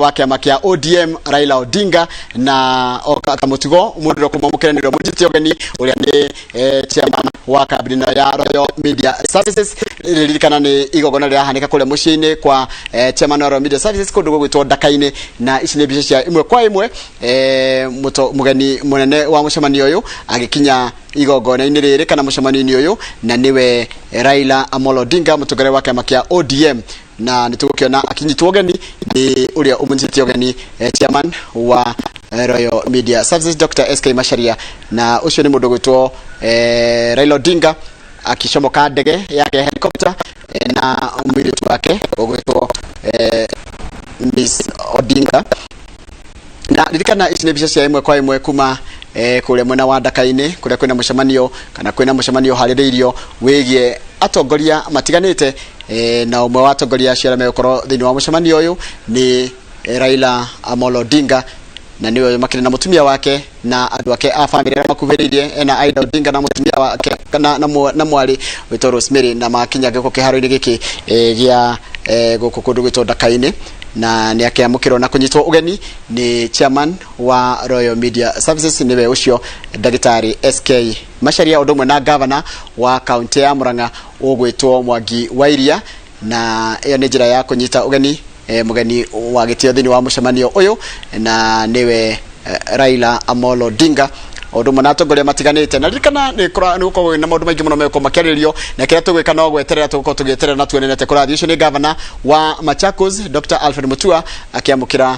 Wa kĩama kĩa ODM Raila Odinga na kamũtugo mũndũ ũrĩa kũmwamũkĩra nĩ ũrĩa mũnyite ũgeni ũrĩa nĩ chairman wa kambuni ĩno ya Royal Media Services. Ririkana nĩ igongona rĩrahanĩka kũrĩa mũciĩ-inĩ kwa chairman wa Royal Media Services kũndũ gũgwĩtwo Ndaka-inĩ, na ici nĩ mbica cia ĩmwe kwa ĩmwe mũgeni mũnene wa mũcemanio ũyũ agĩkinya igongona-inĩ rĩrĩ kana mũcemanio-inĩ ũyũ, na nĩwe Raila Amolo Odinga, mũtongoria wa kĩama kĩa ODM, na nĩ tũgũkĩona akinyitwo ũgeni nĩ ũrĩa ũmũnyitĩte ũgeni, chairman wa Royal Media Services Dr. SK Macharia. Na ũcio nĩ mũndũ ũgwĩtwo Raila Odinga akicomoka ndege yake helicopter na mũirĩtu wake ũgwĩtwo Miss Odinga. Na ririkana ici nĩ mbica cia ĩmwe kwa ĩmwe kuma kũrĩa mwena wa Ndaka-inĩ kũrĩa kwĩna mũcemanio kana kwĩna mũcemanio ũharĩrĩirio wĩgiĩ atongoria matiganĩte, na ũmwe wa atongoria acio arĩa megũkorwo thĩinĩ wa mũcemanio ũyũ nĩ Raila Amolo Odinga, na nĩwe makĩrĩ na mũtumia wake na andũ ake a famĩlĩ arĩa makuhĩrĩirie, ena Aida Odinga na mũtumia wake na mwarĩ wĩtwo Rosemary, na makinya gũkũ kĩharo-inĩ gĩkĩ gĩa gũkũ kũndũ gwĩtwo Ndaka-inĩ, na nĩ akĩamũkĩrwo na kũnyitwo ũgeni nĩ chairman wa Royal Media Services, nĩwe ũcio ndagĩtarĩ SK Macharia, ũndũ ũmwe na governor wa kaunti ya Murang'a ũgwĩtwo Mwangi wa Iria. Na ĩyo nĩ njĩra ya kũnyita ũgeni mũgeni wa gĩtĩo thĩinĩ wa mũcemanio ũyũ, na nĩwe Raila Amolo Odinga, ũndũ ũmwe na atongoria matiganĩte. Na ririkana nĩ gũkoragwo na maũndũ maingĩ mũno megũkorwo makĩarĩrĩrio, na kĩrĩa tũgwĩka no gweterera, tũgũkorwo tũgĩeterera na tuone atĩa kũrathiĩ. Ũcio nĩ governor wa Machakos Dr. Alfred Mutua akĩamũkĩra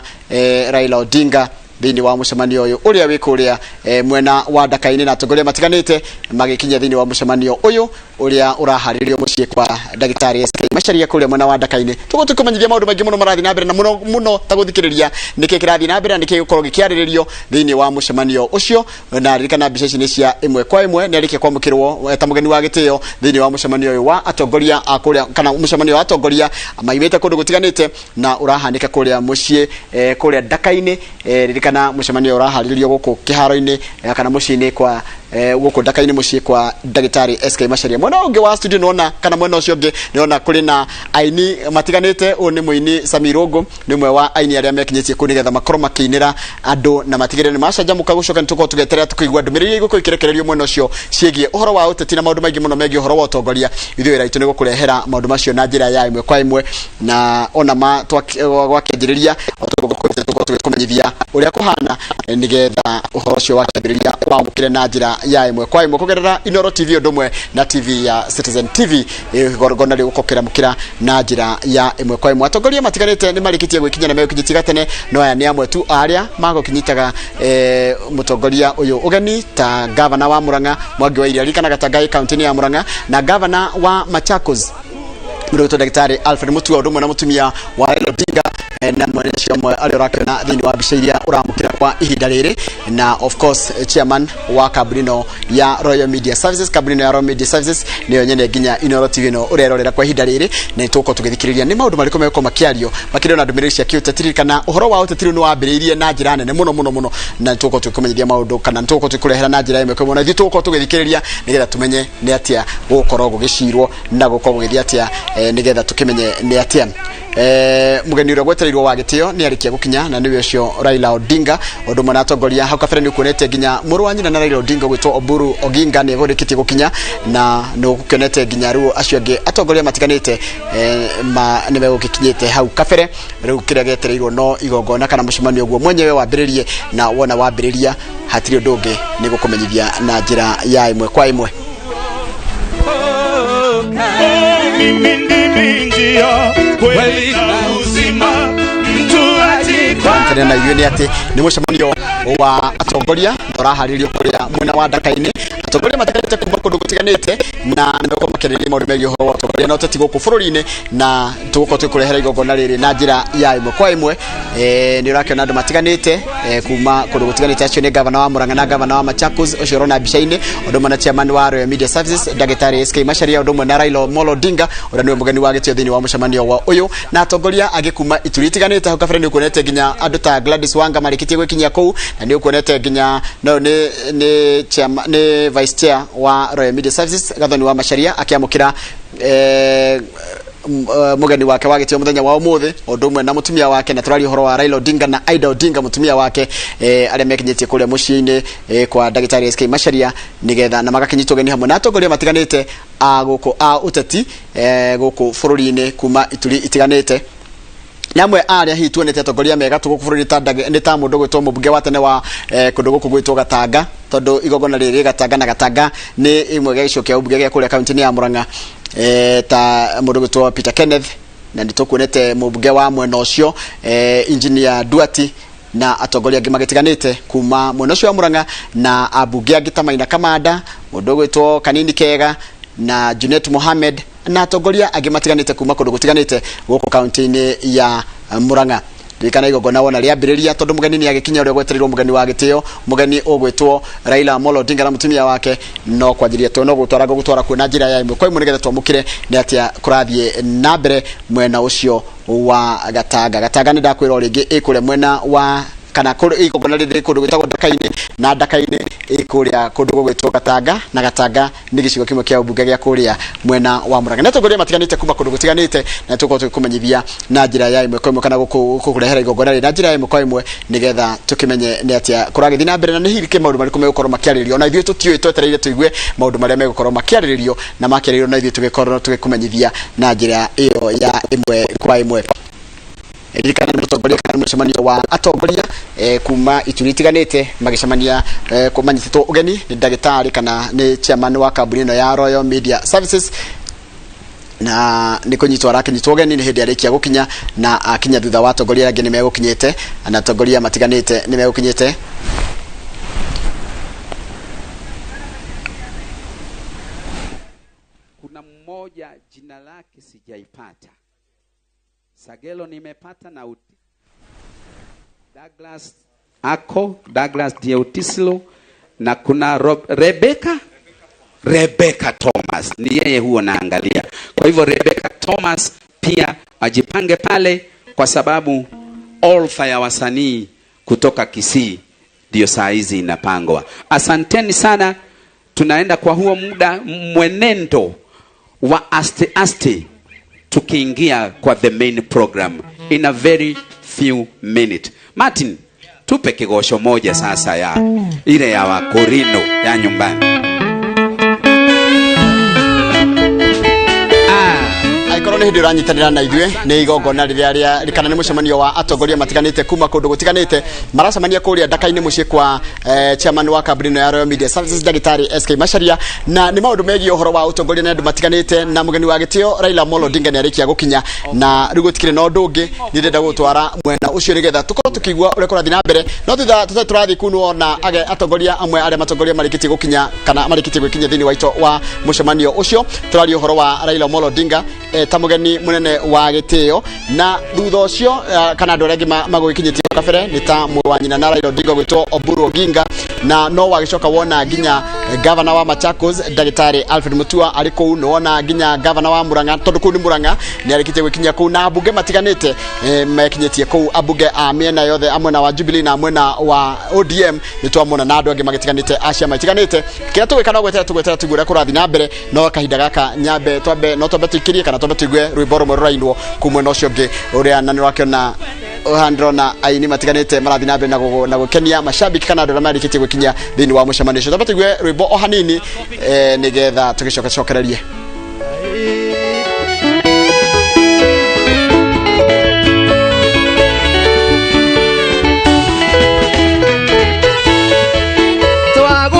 Raila Odinga thĩinĩ wa mũcemanio ũyũ ũrĩa wĩ kũrĩa mwena wa Ndaka-inĩ, na atongoria matiganĩte magĩkinya thĩinĩ wa mũcemanio ũyũ ũrĩa ũraharĩrĩrio mũciĩ kwa ndagĩtarĩ SK Macharia kũrĩa mwena wa Ndaka-inĩ. Tũgũ tũkũmenyithia maũndũ maingĩ mũno marathiĩ na mbere, na mũno mũno ta gũthikĩrĩria nĩkĩ kĩrathiĩ na mbere na nĩkĩ gĩgũkorwo gĩkĩarĩrĩrio thĩinĩ wa mũcemanio ũcio. Na ririkana mbica ici nĩ cia ĩmwe kwa ĩmwe, nĩ arĩkia kwamũkĩrwo ta mũgeni wa gĩtĩo thĩinĩ wa mũcemanio ũyũ wa atongoria a kũrĩa kana mũcemanio wa atongoria maimĩte kũndũ gũtiganĩte na ũrahanĩka kũrĩa mũciĩ kũrĩa Ndaka-inĩ. Ririkana mũcemanio ũraharĩrĩrio gũkũ kĩharo-inĩ kana mũciĩ-inĩ kwa gũkũ Ndaka-inĩ, mũciĩ kwa ndagĩtarĩ SK Macharia. Mwena ũngĩ wa studio nĩwona kana mwena ũcio ũngĩ nĩwona kũrĩ na aini matiganĩte. Ũyũ nĩ mũini Sami Rũngũ, nĩ ũmwe wa aini arĩa mekinyĩtie kũu nĩgetha makorwo makĩinĩra andũ na matigĩrĩre nĩ macanjamũka. Gũcoka nĩ tũkorwo tũgĩeterera tũkĩigua ndũmĩrĩri iria igũkorwo ikĩrekererio mwena ũcio ciĩgiĩ ũhoro wa ũteti na maũndũ maingĩ mũno megiĩ ũhoro wa ũtongoria. Ithuĩ wĩra witũ nĩ gũkũrehera maũndũ macio na njĩra ya ĩmwe kwa ĩmwe, na ona ma gwakĩanjĩrĩria tũgũkorwo tũgĩkũmenyithia ũrĩa kũhana nĩgetha ũhoro ũcio wakĩambĩrĩria wamũkĩre na njĩra ya ĩmwe kwa ĩmwe kũgerera Inoro TV ũndũ ũmwe na TV ya Citizen TV. Igongona rĩgũkorwo kĩramũkĩra na njĩra ya ĩmwe kwa ĩmwe. Atongoria matiganĩte nĩ marĩkĩtie gwĩkinya na megũkinyĩtie gatene, no aya nĩ amwe tu arĩa magũkĩnyitaga mũtongoria ũyũ ũgeni, ta gavana wa Murang'a Mwangi wa Iria, ririkana Gatanga kaunti-inĩ ya Murang'a, na gavana wa Machakos mũndũ ndagĩtarĩ Alfred Mutua, ũndũ ũmwe na mũtumia wa Raila Odinga, na mwene acio amwe arĩa ũrakĩona thĩinĩ wa mbica iria ũramũkĩra kwa ihinda rĩrĩ, na of course chairman wa kambuni ĩno ya Royal Media Services. Kambuni ĩno ya Royal Media Services nĩyo nyene nginya Inoro TV ĩno ũrerorera kwa ihinda rĩrĩ, na nĩtũgũkorwo tũgĩthikĩrĩria nĩ maũndũ marĩkũ megũkorwo makĩario makĩria na ndũmĩrĩri cia kĩũteti. Ririkana ũhoro wa ũteti rĩu nĩ wambĩrĩirie na njĩra nene mũno mũno mũno, na nĩtũgũkorwo tũgĩkũmenyithia maũndũ kana nĩtũgũkorwo tũgĩkũrehera na njĩra ĩmwe kwa ĩmwe, na ithuĩ tũgũkorwo tũgĩthikĩrĩria nĩgetha tũmenye nĩ atĩa gũgũkorwo gũgĩcirwo na gũkorwo gũgĩthiĩ atĩa, nĩgetha tũkĩmenye nĩ atĩa. Mũgeni ũrĩa gwetereirwo wa gĩtĩo nĩ arĩkia gũkinya, na nĩwe ũcio Raila Odinga, ũndũ ũmwe na atongoria. Hau kabere nĩ ũkuonete nginya mũrũ wa nyina na Raila Odinga ũgwĩtwo Oburu Oginga nĩ egũrĩkĩtie gũkinya, na nĩ ũgũkĩonete nginya rĩu acio angĩ atongoria matiganĩte nĩ megũgĩkinyĩte hau kabere. Rĩu kĩrĩa gĩetereirwo no igongona kana mũcemanio guo mwenyewe wambĩrĩrie, na wona wambĩrĩria hatirĩ ũndũ ũngĩ nĩ gũkũmenyithia na njĩra ya ĩmwe kwa ĩmwe. Mimi ndimi njia, kweli na uzima, mtu aji Tene na ithuĩ nĩ atĩ nĩ mũcemanio wa atongoria na ũraharĩrio kũrĩa mwena wa Ndaka-inĩ, atongoria matiganĩte kuma kũndũ gũtiganĩte, na nĩmekorwo makĩarĩrĩria maũndũ megiĩ ũhoro wa ũtongoria na ũteti gũkũ bũrũri-inĩ, na tũgũkorwo tũgĩkũrehera igongona rĩrĩ na njĩra ya ĩmwe kwa ĩmwe. Nĩ ũrakĩona andũ matiganĩte kuma kũndũ gũtiganĩte. Acio nĩ gavana wa Murang'a na gavana wa Machakos ũcio ũrona mbica-inĩ, ũndũ ũmwe na chairman wa Royal Media Services ndagĩtarĩ SK Macharia, ũndũ ũmwe na Raila Amolo Odinga ũrĩa nĩwe mũgeni wa gĩtĩo thĩinĩ wa mũcemanio wa ũyũ, na atongoria angĩ kuma ituri itiganĩte. Hau kabere nĩ ũkuonete nginya andũ ta Gladys Wanga marĩkĩtie gwĩkinyia kũu, na nĩ ũkuonete nginya no nĩ chairman, nĩ vice chair wa Royal Media Services Gathoni wa Macharia akĩamũkĩra Mugeni wake wa gĩtĩo mũthenya wa ũmũthĩ ũndũ ũmwe na mũtumia wake, na tũraria ũhoro wa Raila Odinga na Aida Odinga mũtumia wake, arĩa mekinyĩtie kũrĩa mũciĩ-inĩ kwa ndagĩtarĩ SK Macharia, nĩgetha na magakinyitwo ũgeni hamwe na atongoria matiganĩte a gũkũ a ũteti gũkũ bũrũri-inĩ kuma ituri itiganĩte. Na amwe arĩa hihi tuonete atongoria mega tũ gũkũ bũrũri ta nĩ ta mũndũ gwĩtwo mũmbunge wa tene wa kũndũ gũkũ gwĩtwo Gatanga, tondũ igongona rĩrĩ Gatanga, na Gatanga nĩ ĩmwe gĩa gĩcigo kĩa ũmbunge gĩa kũrĩa kaunti-inĩ ya Murang'a, ta mũndũ gwĩtwo Peter Kenneth, na nĩ tũkuonete mũmbunge wa mwena ũcio Engineer Duati, na atongoria angĩ magĩtiganĩte kuma mwena ũcio wa Murang'a, na ambunge angĩ ta Maina Kamanda, mũndũ ũgwĩtwo Kanini Kega na Junet Mohamed, na atongoria angĩ matiganĩte kuma kũndũ gũtiganĩte gũkũ kaunti-inĩ ya Murang'a. Ririkana igongona wona rĩambĩrĩria, tondũ mũgeni nĩ agĩkinya ũrĩa gwetereirwo, mũgeni wa gĩtĩo, mũgeni ũgwĩtwo Raila Amolo Odinga na mũtumia wake, no kwanjĩrĩria tu no gũtwara gũgũtwara kuo na njĩra ya ĩmwe kwa ĩmwe, nĩgetha twamũkĩre nĩ atĩa kũrathiĩ na mbere mwena ũcio wa Gatanga. Gatanga nĩ ndakwĩra o rĩngĩ ĩ kũrĩa mwena wa kana kũrĩ igongona rĩrĩ kũndũ gwĩtagwo Ndaka-inĩ, na Ndaka-inĩ ĩ kũrĩa kũndũ gũgwĩtwo Gatanga, na Gatanga nĩ gĩcigo kĩmwe kĩa ũmbunge gĩa kũrĩa mwena wa Murang'a. Nĩ atongoria matiganĩte kuma kũndũ gũtiganĩte, na tũkorwo tũgĩkũmenyithia na njĩra ya ĩmwe kwa ĩmwe, kana gũkũrehera igongona rĩrĩ na njĩra ya ĩmwe kwa ĩmwe, nĩgetha tũkĩmenye nĩ atĩa kũragĩthiĩ na mbere, na nĩ hihi kĩ maũndũ marĩkũ megũkorwo makĩarĩrĩrio. Ona ithuĩ tũtiũĩ, twetereire tũigue maũndũ marĩa megũkorwo makĩarĩrĩrio, na makĩarĩrĩrio na ithuĩ tũgĩkorwo tũgĩkũmenyithia na njĩra ĩyo ya ĩmwe kwa ĩmwe. Ririkana nĩ mũtongoria kana mũcemanio wa atongoria kuma ituri itiganĩte magĩcemania, manyitĩtwo ũgeni nĩ ndagĩtarĩ kana nĩ chairman wa kambuni ĩno ya Royal Media Services, na nĩ kũnyitwo arakĩnyitwo ũgeni, nĩ hĩndĩ arĩkia gũkinya, na akinya thutha wa atongoria angĩ nĩ megũkinyĩte, na atongoria matiganĩte nĩ megũkinyĩte. Kuna mmoja jina lake sijaipata. Sagelo nimepata na uti. Douglas ako Douglas Diotislo, na kuna Rebecca Thomas, ni yeye huo naangalia. Kwa hivyo Rebecca Thomas pia ajipange pale, kwa sababu olfa ya wasanii kutoka Kisii ndio saa hizi inapangwa. Asanteni sana, tunaenda kwa huo muda mwenendo wa aste aste tukiingia kwa the main program in a very few minute. Martin, tupe kigosho moja sasa ya ile ya Wakorino ya nyumbani. Angĩkorwo nĩ hĩndĩ ũranyitanĩra na ithuĩ, nĩ igongona rĩrĩa rĩa kana nĩ mũcemanio wa atongoria matiganĩte kuma kũndũ gũtiganĩte maracemania kũrĩa Ndaka-inĩ mũciĩ kwa chairman wa kambuni ĩno ya Royal Media Services ndagĩtarĩ SK Macharia, na nĩ maũndũ megiĩ ũhoro wa ũtongoria na andũ matiganĩte, na mũgeni wa gĩtĩo Raila Amolo Odinga nĩ arĩkia gũkinya, na rĩu gũtikĩrĩ na ũndũ ũngĩ, nĩ ndĩrenda gũtwara mwena ũcio nĩgetha tũkorwo tũkĩigua ũrĩa kũrathiĩ na mbere. No thutha tũtarĩ tũrathiĩ kuu, nĩwona atongoria amwe arĩa matongoria marĩkĩtie gũkinya kana marĩkĩtie gwĩkinyia thĩinĩ wa ito wa mũcemanio ũcio. Tũraria ũhoro wa Raila Amolo Odinga ta mũgeni mũnene wa gĩtĩo, na thutha ũcio kana andũ arĩa angĩ magũgĩkinyĩtie kabere nĩ ta mũrũ wa nyina na Raila Odinga gwĩtwo Oburu Oginga, na no wagĩcoka wona nginya gavana wa Machakos ndagĩtarĩ Alfred Mutua arĩ kũu, nĩ wona nginya gavana wa Murang'a, tondũ kũu nĩ Murang'a, nĩ arĩkĩtie gwĩkinyia kũu, na ambunge matiganĩte mekinyĩtie kũu, ambunge a mĩena yothe, a mwena wa Jubilee na mwena wa ODM nĩ twamona, na andũ angĩ magĩtiganĩte a ciama itiganĩte. Kĩrĩa tũgwĩka no gweterera tũgweterera tũigue ũrĩa kũrathiĩ na mbere, no kahinda gaka nyambe twambe no twambe tũikĩrie kana twambe tũigue rwĩmbo rũmwe rũrainwo kuu mwena ũcio ũngĩ ũrĩa, na nĩ ũrakĩona haha ndĩrona aini matiganĩte marathiĩ na mbere na gũkenia mashabiki kana andũ arĩa marĩkĩtie gwĩkinyia thĩinĩ wa mũcemanio ũcio. Twambe tũigue rwĩmbo o hanini, nĩgetha tũgĩcoka cokererie.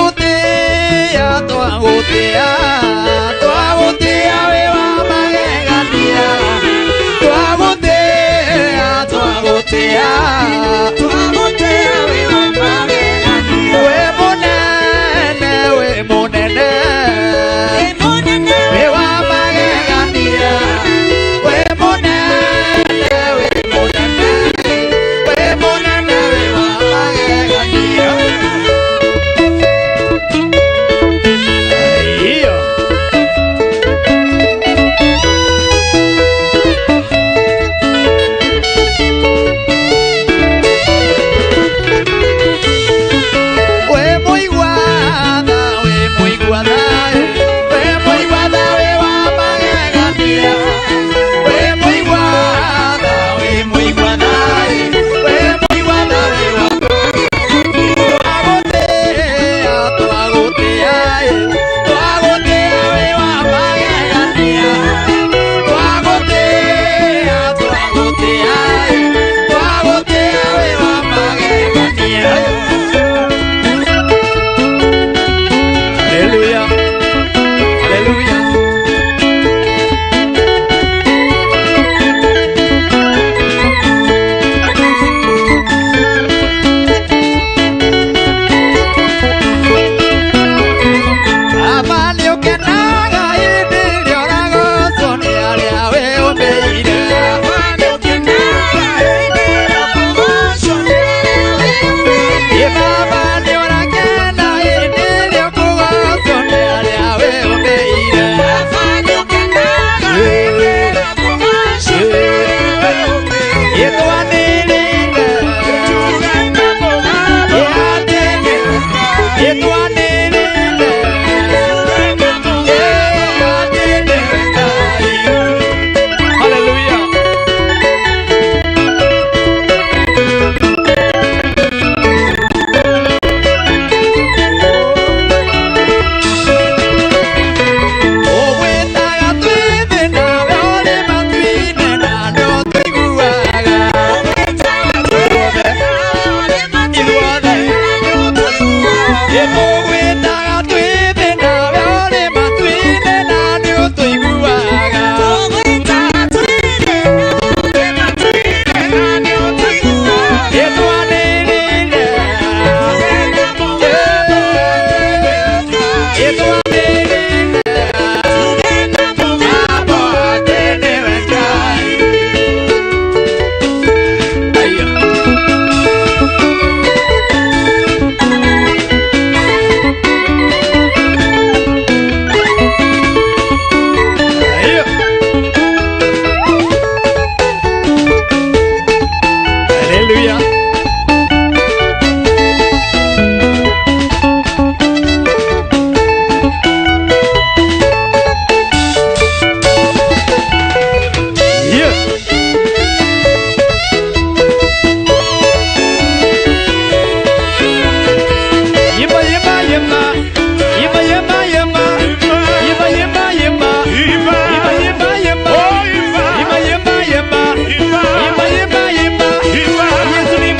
Twagutia, twagutia, twagutia wĩ wa magegania. Twagutia, twagutia, twagutia wĩ wa magegania. Wĩ mũnene, wĩ mũnene, wĩ wa magegania. Wĩ mũnene, wĩ mũnene, wĩ mũnene, wĩ wa magegania. Iyo. Hallelujah. Yeah. Yimba yimba yimba. Yimba yimba yimba. Yimba yimba yimba. Yimba yimba yimba. Yimba yimba yimba. Yimba yimba yimba. Yesu ni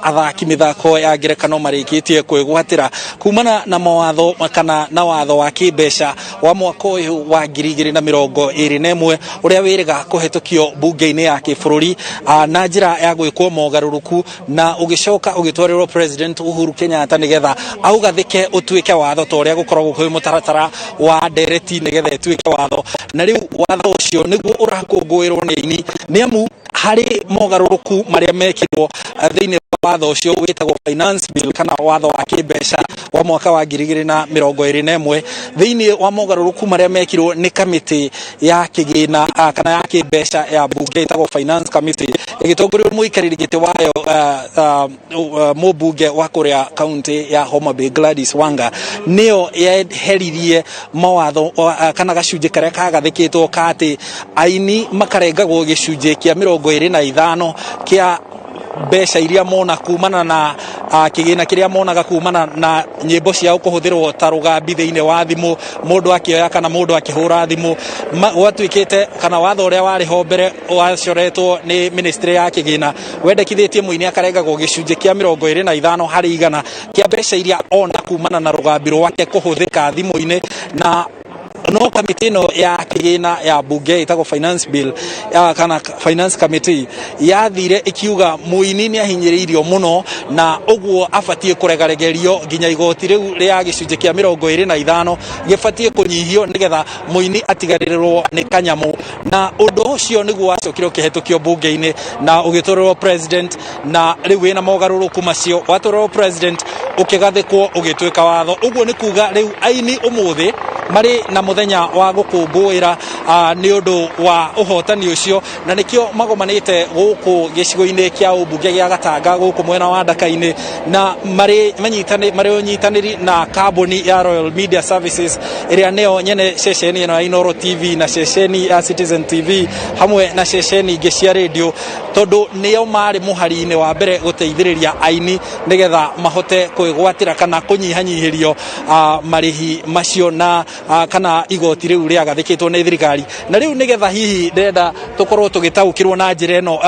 Athaki mĩthako ya ngerekano marĩkĩtie kwĩgwatĩra kumana na mawatho kana na watho wa kĩmbeca wa mwaka ũyũ wa 2021, ũrĩa wĩrĩga kũhetũkio bunge-inĩ ya kĩbũrũri na njĩra ya gwĩkwo mogarũrũku, na ũgĩcoka ũgĩtwarĩrwo President Uhuru Kenyatta nĩgetha augathĩke ũtuĩke watho, ta ũrĩa gũkoragwo kwĩ mũtaratara wa ndereti nĩgetha ĩtuĩke watho. Na rĩu watho ũcio nĩguo ũrakũngũĩrwo nĩ aini, nĩ amu harĩ mogarũrũku marĩa mekirwo thĩinĩ wa watho ũcio wĩtagwo Finance Bill, kana watho wa kĩmbeca wa mwaka wa 2021. Thĩinĩ wa mogarũrũku marĩa mekirwo nĩ kamĩtĩ ya kĩgĩna kana ya kĩmbeca ya bunge ĩtagwo Finance Committee, ĩgĩtongorio mũikarĩri gĩtĩ wayo, mũmbunge wa kũrĩa kaunti ya Homa Bay, Gladys Wanga, nĩyo yeheririe mawatho kana gacunjĩ karĩa kagathĩkĩtwo ka atĩ aini makarengagwo gĩcunjĩ kĩa 25 kĩa mbeca iria mona kumana na kĩgĩna kĩrĩa monaga kumana na nyĩmbo ciao kũhũthĩrwo ta rũgambi thĩinĩ wa thimũ, mũndũ akĩoya kana mũndũ akĩhũra thimũ. Gwatuĩkĩte kana watho ũrĩa warĩ ho mbere wacoretwo nĩ ministry ya kĩgĩna wendekithĩtie mũini akarengagwo gĩcunjĩ kĩa 25% kĩa mbeca iria ona kumana na rũgambi rwake kũhũthĩka thimũ-inĩ. Na no kamĩtĩ ĩno ya kĩgĩna ya bunge ĩtagwo Finance Bill ya, kana Finance Committee, yathire ĩkiuga mũini nĩ ahinyĩrĩirio mũno na ũguo abatiĩ kũregaregerio nginya igoti rĩu rĩa gĩcunjĩ kĩa 25 gĩbatiĩ kũnyihio nĩgetha mũini atigarĩrwo nĩ kanyamũ. Na ũndũ ũcio nĩguo wacokire ũkĩhetũkio bunge-inĩ na ũgĩtwarĩrwo president, na rĩu wĩna mogarũrũku macio watwarĩrwo president, ũkĩgathĩkwo, ũgĩtuĩka watho. Ũguo nĩ kuga rĩu aini ũmũthĩ marĩ na mũthenya wa gũkũngũĩra nĩ ũndũ wa ũhotani ũcio, na nĩkĩo magomanĩte gũkũ gĩcigo-inĩ kĩa ũmbunge gĩa Gatanga, gũkũ mwena wa Ndaka-inĩ, na marĩ marĩ ũnyitanĩri na kambuni ya Royal Media Services, ĩrĩa nĩyo nyene ceceni ĩno ya Inooro TV na ceceni ya Citizen TV hamwe na ceceni ingĩ cia radio, tondũ nĩo marĩ mũhari-inĩ wa mbere gũteithĩrĩria aini nĩgetha mahote kwĩgwatĩra kana kũnyihanyihĩrio marĩhi macio na kana igoti rĩu rĩagathĩkĩtwo nĩ thirikari. Na rĩu nĩgetha hihi ndĩrenda tũkorwo tũgĩtaũkĩrwo na njĩra ĩno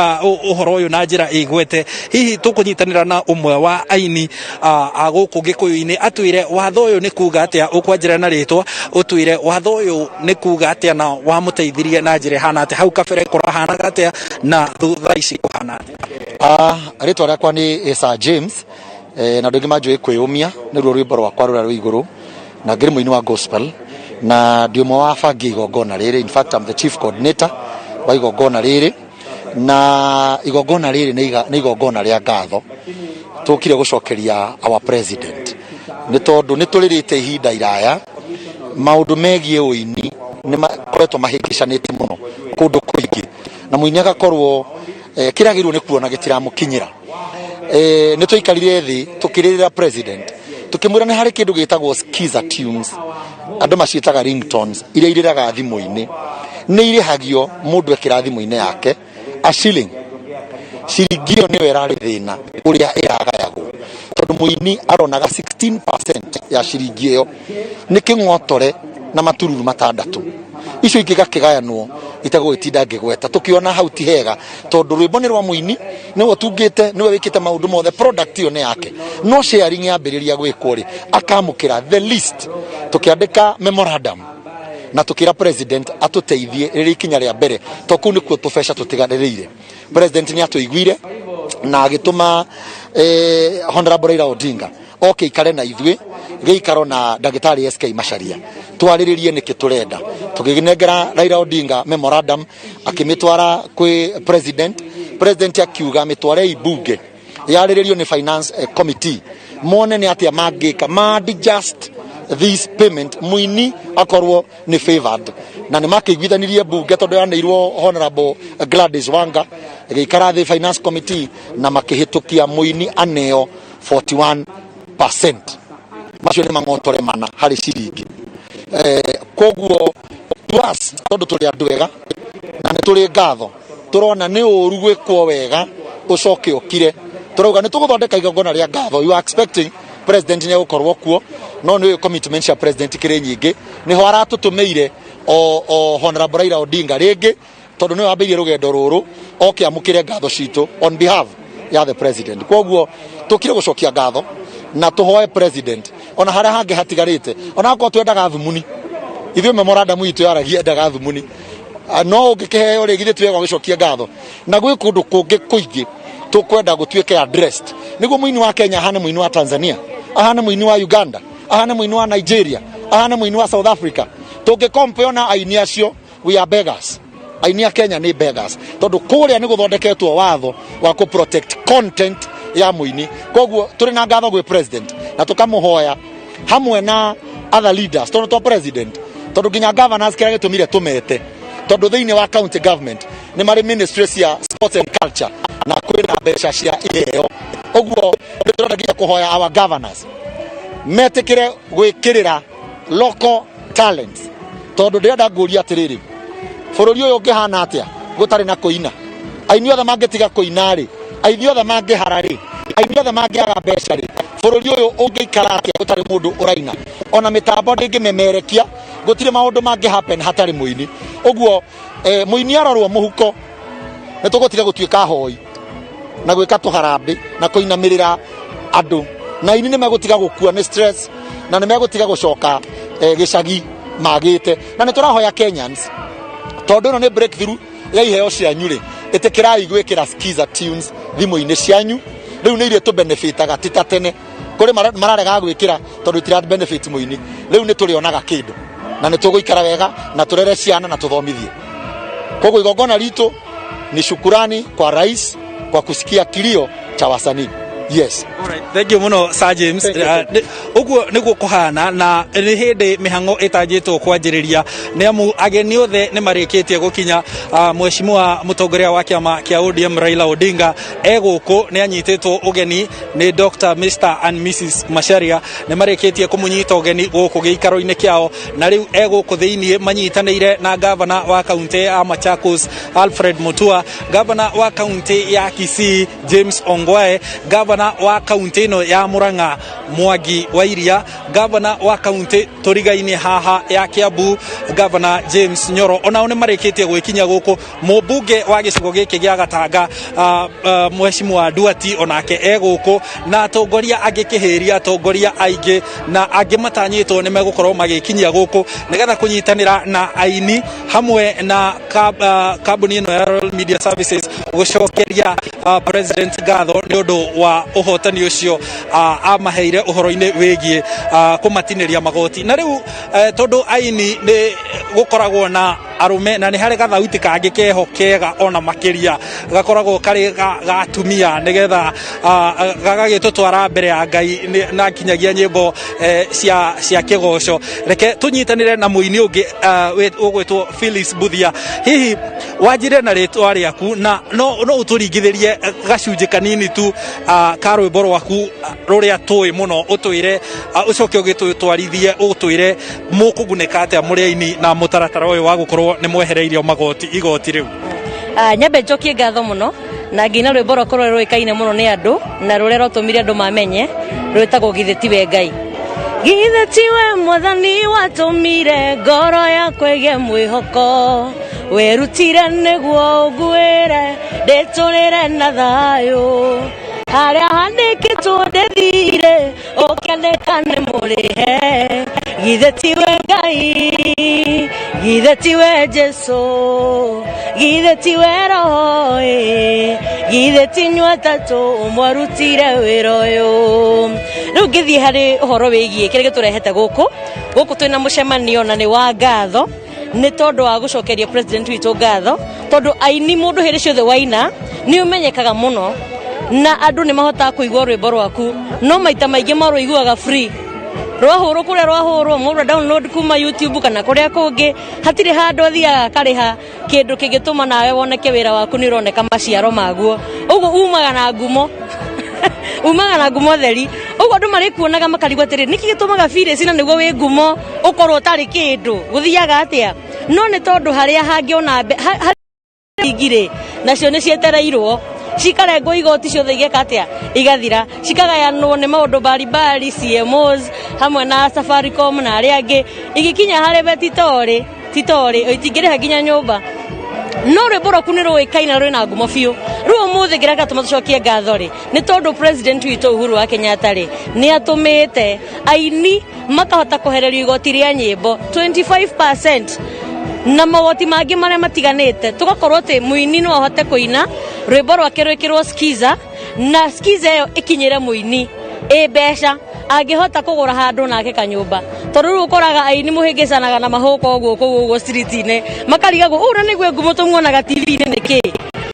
ũhoro ũyũ na njĩra ĩgwete, hihi tũkũnyitanĩra na ũmwe wa aini a gũkũ Gĩkũyũ-inĩ atwĩre watho ũyũ nĩ kuga atĩa. Ũkwanjĩra na rĩtwa, ũtwĩre watho ũyũ nĩ kuga atĩa na wamũteithirie na njĩra ĩhana atĩa, hau kabere kũrahanaga atĩa na thutha ici kũhana atĩa. Rĩtwa rĩakwa nĩ Sir James, na andũ aingĩ manjũĩ kwĩyũmia nĩruo rwĩmbo rwakwa rũrĩa rwĩ igũrũ, na ngĩrĩ mũini wa gospel na ndĩ ũmwe wa bangi igongona rĩrĩ. In fact, I'm the chief coordinator wa igongona rĩrĩ, na igongona rĩrĩ nĩ igongona rĩa ngatho tũkire gũcokeria our president, nĩ tondũ nĩ tũrĩrĩte ihinda iraya maũndũ megiĩ ũini nĩ makoretwo mahĩngĩcanĩte mũno kũndũ kũingĩ, na mũini agakorwo kĩrĩa agĩrĩirwo nĩ kuona gĩtiramũkinyĩra. Nĩ twaikarire thĩ tũkĩrĩrĩra president, tũkĩmwĩra nĩ harĩ kĩndũ gĩtagwo skiza tunes, andũ maciĩtaga ringtones, iria irĩraga thimũ-inĩ. Nĩ irĩhagio mũndũ ekĩra thimũ-inĩ yake a shilling. Ciringi ĩyo nĩyo ĩrarĩ thĩna ũrĩa ĩragayagwo, tondũ mũini aronaga 16% ya ciringi ĩyo, nĩ kĩng'otore na matururu matandatũ, icio ingĩ gakĩgayanwo itegũgĩtinda ngĩgweta. Tũkĩona hau ti hega, tondũ rwĩmbo nĩ rwa mũini, nĩwe ũtungĩte, nĩwe wĩkĩte maũndũ mothe, product ĩyo nĩ yake, no sharing yambĩrĩria gwĩkwo rĩ, akamũkĩra the least. Tũkĩandĩka memorandum na tũkĩra president atũteithie rĩrĩ ikinya rĩa mbere, to kũu nĩkuo tũbeca tũtiganĩrĩire. President nĩ atũiguire na agĩtũma Honorable Raila Odinga oke ikare na ithuĩ gĩikaro na ndagĩtarĩ SK Macharia, twarĩrĩrie nĩkĩ tũrenda. Tũgĩnengera Raila Odinga memorandum, akĩmĩtwara kwĩ president. President akiuga mĩtwarei bunge yarĩrĩrio nĩ finance committee, mone nĩ atĩa mangĩka ma adjust this payment, mũini akorwo nĩ favored. Na nĩ makĩiguithanirie bunge, tondũ yaneirwo Honorable Gladys Wanga, ĩgĩikara thĩ finance committee na makĩhĩtũkia mũini aneo 41%. Macio nĩ mang'otore mana harĩ ciringi. Koguo to us, tondũ tũrĩ andũ ega na nĩ tũrĩ ngatho, tũrona nĩ ũru gwĩkwo wega ũcoke ũkire. Tũrauga nĩ tũgũthondeka igongona rĩa ngatho. You are expecting president nĩ egũkorwo kuo, no nĩ commitment cia president kĩrĩ nyingĩ, nĩho aratũtũmĩire o Honorable Raila Odinga rĩngĩ, tondũ nĩwe wambĩrĩirie rũgendo rũrũ, oke amũkĩre ngatho citũ on behalf Ya the president. Koguo tukire gucokia ngatho na tuhoe president ona haria hangi hatigarite, ona akorwo twendaga thumuni, ithuĩ memorandum itũ yaragia endaga thumuni. No ũngĩkĩheo rĩ, githĩ twega gũcokia ngatho? Na gwĩ kũndũ kũngĩ kũingĩ tũkwenda gũtuĩke addressed, nĩguo mũini wa Kenya ahane mũini wa Tanzania, ahane mũini wa Uganda, ahane mũini wa Nigeria, ahane mũini wa South Africa. Tũngĩcompare na aini acio, we are beggars. Aini a Kenya nĩ beggars, tondũ kũrĩa nĩ gũthondeketwo watho wa kũ protect content ya mũini. Koguo tũrĩ na ngatho gwĩ president na tũkamũhoya hamwe na other leaders, tondũ to president, tondũ nginya governors, kĩrĩa gĩtũmire tũmete, tondũ thĩinĩ wa county government nĩ marĩ ministry cia sports and culture na kwĩna mbeca cia iheo. Ũguo nĩ tũrenda nginya kũhoya our governors metĩkĩre gwĩkĩrĩra local talents, tondũ ndĩrenda ngũria atĩrĩrĩ, bũrũri ũyũ ũngĩhana atĩa gũtarĩ na kũina? Aini othe mangĩtiga kũina rĩ, aini othe mangĩhara rĩ, aini othe mangĩaga mbeca rĩ, bũrũri ũyũ ũngĩikara atĩa gũtarĩ mũndũ ũraina? Ona mĩtambo ndĩngĩmemerekia, gũtirĩ maũndũ mangĩ happen hatarĩ mũini. Ũguo mũini arorwo mũhuko, nĩ tũgũtiga gũtuĩka hoi na gwĩka tũharambĩ na kũinamĩrĩra andũ, na aini nĩ megũtiga gũkua nĩ stress na nĩ megũtiga gũcoka gĩcagi magĩte. Na nĩ tũrahoya Kenyans, tondũ ĩno nĩ breakthrough ya iheo cianyu rĩ, ĩtĩkĩrai gwĩkĩra Skiza tunes thimũ-inĩ cianyu. Rĩu nĩ iria tũbenefitaga, ti ta tene kũrĩ mararegaga gwĩkĩra tondũ itira benefit mũini. Rĩu nĩ tũrĩonaga kĩndũ na nĩ tũgũikara wega na tũrere ciana na tũthomithie. Koguo igongona ritũ ni shukurani kwa rais kwa kusikia kilio cha wasanii, yes. Thank you muno, Sir James. Thank you. Ũguo nĩguo kũhana, na nĩ hĩndĩ mĩhang'o ĩtanjĩtwo kwanjĩrĩria, nĩ amu ageni othe nĩ marĩkĩtie gũkinya. Mheshimiwa mũtongoria wa kĩama kĩa ODM Raila Odinga e gũkũ, nĩ anyitĩtwo ũgeni nĩ Dr. Mr and Mrs Macharia, nĩ marĩkĩtie kũmũnyita ũgeni gũkũ gĩikaro-inĩ kĩao, na rĩu e gũkũ thĩiniĩ manyitanĩire na gavana wa kaunti ya Machakos Alfred Mutua, gavana wa kaunti ya Kisii James Ongwae, gavana wa kaunti ĩno ya Murang'a Mwangi wa Iria, gavana wa kaunti tũrigaine haha ya Kiambu gavana James Nyoro, onao nĩ marĩkĩtie gwĩkinya gũkũ. Mũmbunge wa gĩcigo gĩkĩ gĩa Gatanga Mheshimiwa Duati onake e gũkũ, na atongoria angĩ kĩhĩria, atongoria aingĩ na angĩ matanyĩtwo nĩ megũkorwo magĩkinyia gũkũ nĩgetha kũnyitanĩra na aini hamwe na kambuni ĩno ya Royal Media Services gũcokeria president ngatho nĩ ũndũ wa ũhotani ũcio amaheire ũhoro-inĩ wĩgiĩ kũmatinĩria magoti. Na rĩu tondũ aini nĩ gũkoragwo na arũme, na nĩ harĩ gathauti kangĩ keho kega ona makĩria gakoragwo karĩ ga atumia, nĩgetha gagagĩtũtwara mbere ya Ngai na nginyagia nyĩmbo cia kĩgoco. Reke tũnyitanĩre na mũini ũngĩ ũgwĩtwo Phyllis Buthia. Hihi wanjire na rĩtwa rĩaku, na no ũtũringithĩrie gacunjĩ kanini tu ka rwĩmbo rwaku rũrĩa tũĩ mũno, ũtwĩre ũcoke ũgĩtũtwarithie, ũtwĩre mũkũgunĩka atĩa mũrĩ aini na mũtaratara ũyũ wa gũkorwo nĩ mwehereirio magoti igoti rĩu? Nyambe njokie ngatho mũno na ngina rwĩmbo rwakwa rũrĩa rũĩkaine mũno nĩ andũ na rũrĩa rwatũmire andũ mamenye, rwĩtagwo "Githĩ Tiwe Ngai". Githĩ tiwe Mwathani watũmire ngoro yakwa ĩgĩe mwĩhoko, werutire nĩguo ũnguĩre ndĩtũrĩre na thayũ, harĩa handĩkĩtwo ndĩthire ũkĩandĩka nĩ mũrĩhe. Githĩ tiwe Ngai? Githĩ tiwe Jesu? Githĩ tiwe Roho ĩ? Githĩ ti inyuĩ atatũ mwarutire wĩra ũyũ? Rĩu ngĩthiĩ harĩ ũhoro wĩgiĩ kĩrĩa gĩtũrehete gũkũ. Gũkũ twĩna mũcemanio na nĩ wa ngatho, nĩ tondũ wa gũcokeria president witũ ngatho, tondũ aini, mũndũ hĩndĩ ciothe waina nĩ ũmenyekaga mũno na andũ nĩ mahotaga kũigua rwĩmbo rwaku, no maita maingĩ marũiguaga free rwahũrwo kũrĩa rwahũrwo, mũndũ download kuma YouTube kana kũrĩa kũngĩ, hatirĩ handũ athiaga akarĩha kĩndũ kĩngĩtũma nawe woneke wĩra waku nĩ ũroneka maciaro maguo. Ũguo umaga na ngumo theri, ũguo andũ marĩkuonaga makarigwo atĩrĩ, nĩkĩ gĩtũmaga Phyllis na nĩguo wĩ ngumo ũkorwo ũtarĩ kĩndũ, gũthiaga atĩa? No nĩ tondũ harĩa hangĩona ingirĩ nacio nĩ cietereirwo cikarengwo igoti ciothe, igeka atĩa, igathira, cikagayanwo nĩ maũndũ mbalimbali, CMOs hamwe na Safaricom na arĩa angĩ, igĩkinya harĩ we titorĩ titorĩ itingĩrĩha nginya nyũmba. No rwĩmbo rwaku nĩ rũĩkaine, rwĩna ngumo biũ. Rĩu ũmũthĩ kĩrĩa gĩatũma tũcokie ngatho rĩ, nĩ tondũ president witũ Uhuru wa Kenyatta rĩ, nĩ atũmĩte aini makahota kwehererio igoti rĩa nyĩmbo 25% na magoti mangĩ marĩa matiganĩte, tũgakorwo atĩ mũini no ahote kũina rwĩmbo rwake rwĩkĩrwo skiza, na skiza ĩyo ĩkinyĩre mũini ĩ mbeca angĩhota kũgũra handũ nake kanyũmba, tondũ rĩu ũkoraga aini mũhĩngĩcanaga na mahũka ũguo kũu ũguo street-inĩ, makarigagwo ũũ na nĩguo ngumo tũmuonaga TV-inĩ nĩkĩ,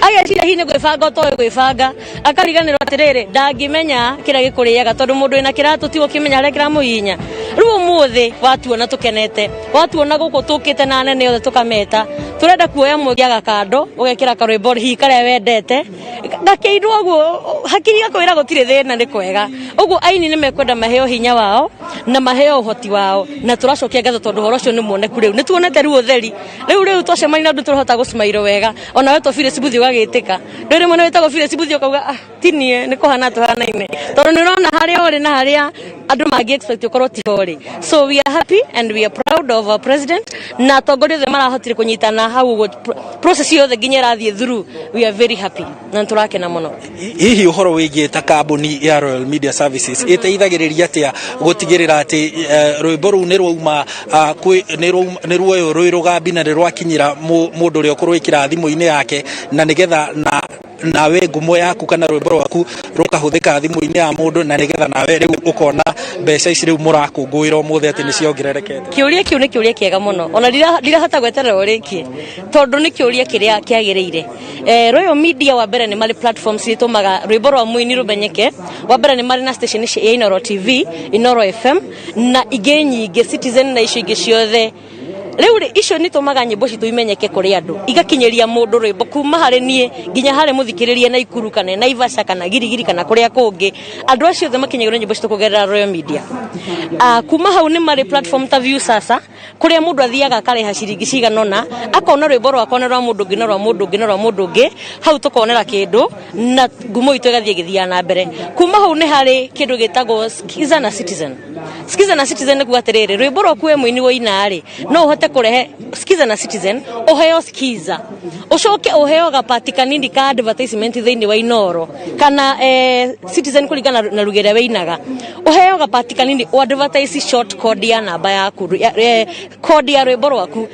ageciria hihi nĩ gwĩbanga ũtoĩ gwĩbanga, akariganĩrwo atĩrĩrĩ, ndangĩmenya kĩrĩa gĩkũrĩaga, tondũ mũndũ wĩna kĩratũ tiwe ũkĩmenya harĩa kĩramũhihinya. Rĩu ũmũthĩ watuona tũkenete, watuona gũkũ tũkĩte na anene othe tũkameta, tũrenda kuoya mweke gakando ũgekĩra karwĩmbo hihi karĩa wendete gakĩinwo ũguo, hakiri gakwĩra gũtirĩ thĩna, nĩ kwega ũguo. Aini nĩ mekwenda maheo hinya wao na maheo ũhoti wao, na tũracokia ngatho tondũ ũhoro ũcio nĩ muoneku. Rĩu nĩ tuonete rĩu ũtheri, rĩu twacemania na andũ tũrahota gũcimairwo wega. Ona we to Phyllis Mbuthi ũgagĩtĩka ndũrĩ rĩmwe nĩ wĩtagwo Phyllis Mbuthi, ũkauga, "Ah, ti niĩ, nĩ kũhana tũhanaine," tondũ nĩ ũrona harĩa ũrĩ na harĩa andũ mangĩ expect ũkorwo tiho ũrĩ. So we are happy and we are proud of our president na atongoria othe marahotire kũnyitana hau ũguo, process yothe nginya ĩrathiĩ through. We are very happy na nĩ tũrakena mũno. Hihi ũhoro wĩgiĩ ta kambuni ya Royal Media Services ĩteithagĩrĩria atĩa gũtigĩrĩra atĩ rwĩmbo rũu nĩ rwauma nĩ ruoywo rwĩ rũgambi na nĩ rwakinyĩra mũndũ ũrĩa ũkũrwĩkĩra thimũ-inĩ yake, na nĩgetha na nawe ngumo yaku kana rwĩmbo rwaku rũkahũthĩka thimũ-inĩ ya mũndũ, na nĩgetha nawe rĩu ũkona mbeca ici rĩu mũrakũngũĩra ũmũthĩ atĩ nĩ ciongererekete? Kĩũria kĩu nĩ kĩũria kĩega mũno, ona ndirahota gweterera ũrĩkie, tondũ nĩ kĩũria kĩrĩa kĩagĩrĩire. Royal Media, wa mbere, nĩ marĩ platforms itũmaga rwĩmbo rwa mũini rũmenyeke. Wa mbere, nĩ marĩ na station ya Inoro TV, Inoro FM na ingĩ nyingĩ, Citizen na icio ingĩ ciothe. Rĩu rĩ, icio nĩ itũmaga nyĩmbo citũ imenyeke kũrĩ andũ, igakinyĩria mũndũ rwĩmbo kuma harĩ niĩ nginya harĩ mũthikĩrĩria Naikuru kana Naivasha kana Girigiri kana kũrĩa kũngĩ. Andũ acio othe makinyagĩrwo nyĩmbo citũ kũgerera Royal Media. Kuma hau nĩ marĩ platform ta View Sasa, kũrĩa mũndũ athiaga akarĩha ciringi cigana ũna, akona rwĩmbo rwakwa na rwa mũndũ ũngĩ na rwa mũndũ ũngĩ na rwa mũndũ ũngĩ. Hau tũkonera kĩndũ na ngumo itũ ĩgathiĩ ĩgĩthiaga na mbere. Kuma hau nĩ harĩ kĩndũ gĩtagwo Skiza na Citizen. Skiza na Citizen nĩ kuga atĩrĩrĩ, rwĩmbo rwaku we mũini woina rĩ, no ũhote kũrehe Skiza na Citizen, ũheo Skiza, ũcoke ũheo gapati kanini ka advertisement thĩinĩ wa Inoro kana Citizen, kũringana na ruga ĩrĩa wĩinaga, ũheo gapati kanini o advertise short code ya namba yaku code ya rwĩmbo rwaku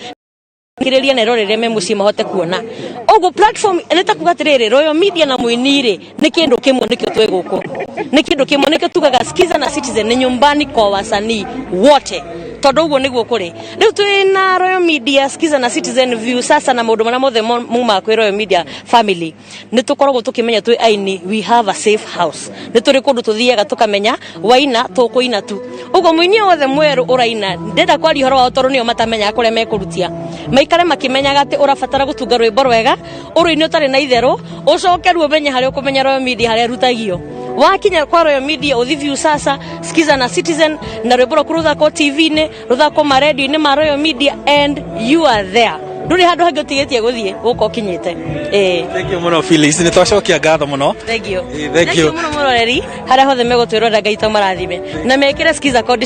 kĩrĩria na erorere me mũciĩ mahote kuona ũguo. Platform nĩ ta kuga atĩrĩrĩ, Royal Media na mũini rĩ, nĩ kĩndũ kĩmwe, nĩkĩo twĩ gũkũ, nĩ kĩndũ kĩmwe, nĩkĩo tugaga Skiza na Citizen nĩ nyumbani kwa wasanii wote, tondũ ũguo nĩguo kũrĩ. Rĩu twĩ na Royal Media, Skiza na Citizen, View Sasa na maũndũ marĩa mothe mumaga kwĩ Royal Media family, nĩ tũkoragwo tũkĩmenya twĩ aini we have a safe house, nĩ tũrĩ kũndũ tũthiaga tũkamenya waina tũkũina tu. Ũguo mũini wothe mwerũ ũraina, ndenda kwaria ũhoro wao tondũ nĩo matamenyaga kũrĩa mekũrutia, maikare makĩmenyaga atĩ ũrabatara gũtunga rwĩmbo rwega, ũrũine ũtarĩ na itherũ, ũcoke rĩu ũmenye harĩa ũkũmenya Royal Media harĩa ĩrutagio. Wakinya kwa Royal Media, ũthi View Sasa, Skiza na Citizen, na rwĩmbo rwaku rũthakwo TV-inĩ, rũthakwo maredio-inĩ ma Royal Media, and you are there, ndũrĩ handũ hangĩ ũtigĩtie gũthiĩ gũka ũkinyĩte, ĩĩ. Thank you mũno, Phyllis, nĩ twacokia ngatho mũno. Thank you. Thank you. Mũno mũroreri harĩa hothe megũtwĩrorera, Ngai to marathime na mekĩre Skiza code.